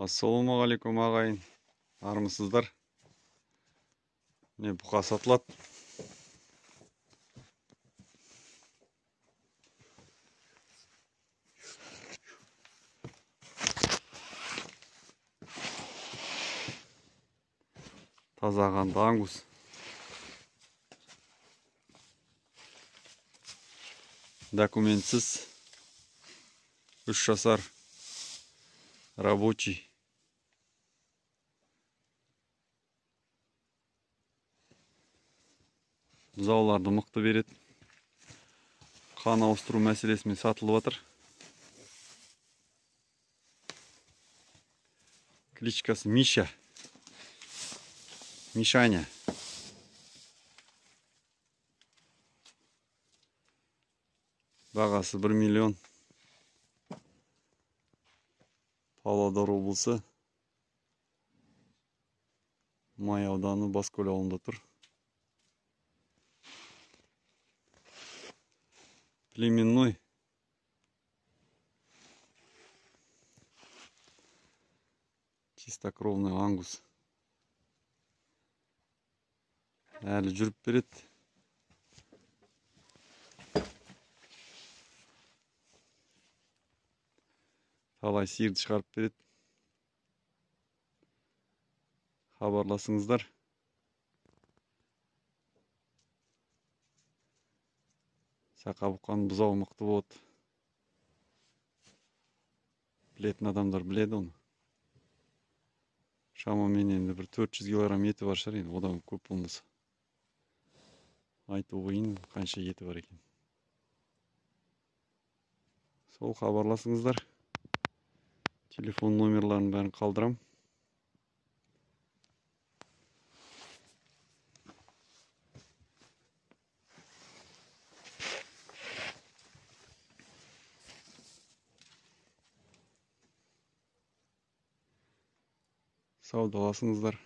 Ассалаумағалейкум ағайын, армысыздар. Міне бұқа сатылады. Таза қанды ангус. Документсіз 3 жасар рабочий. Бұзауларды мықты береді. Қан ауыстыру мәселесімен сатылып жатыр. Кличкасы Миша. Мишаня. Бағасы 1 миллион. Павлодар облысы, Май ауданы, Баскөл ауылында тұр. Племенной. Чистокровный ангус. Әлі жүріп береді. Талай сиырды шығарып береді. Хабарласыңыздар. Сақа бұққан бұзау мықты болады. Білетін адамдар біледі оны. Шамамен енді бір 400 килограмм еті бар шығар енді, одан көп болмаса. Айту қиын, қанша еті бар екен. Сол хабарласыңыздар. Телефон номерларын бәрін қалдырам. Саудаласыңыздар.